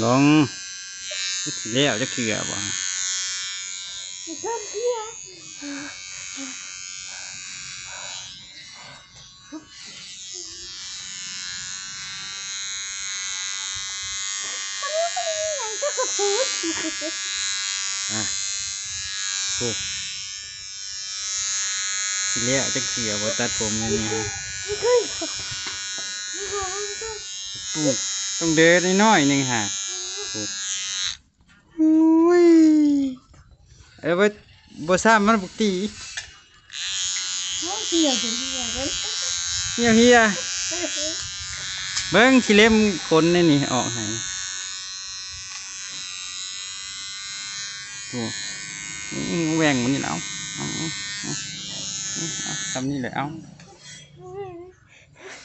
ລອງ ຊິແລ້ວຈັກເທື່ອບໍ່? ອ່ະ ໂອ້ ຊິແລ້ວຈັກເທື່ອບໍ່ຕັດຜົມແນວນີ້ຮະ. ໂອ້ ຕ້ອງເດີນໜ້ອຍໜຶ່ງຫາ. ໂອ້ ໂອ້ຍ ເອີ ບໍ່ ບໍ່ຊ້ຳມັນ ບັກຕີ. ໂອ້ ເຫ່ຽຈົນເຫ່ຽເລີຍ ເຫ່ຽ ເຫ່ຽ. ເບິ່ງ ຊິເລັມຂົນໃນນີ້ອອກໃຫ້. ໂອ້ ອືມ ແຫວ່ງມັນນີ້ແຫຼະ ເອົາ ເອົາ ເອົາ ເອົາ ສ່ຳນີ້ແຫຼະ ເອົາ.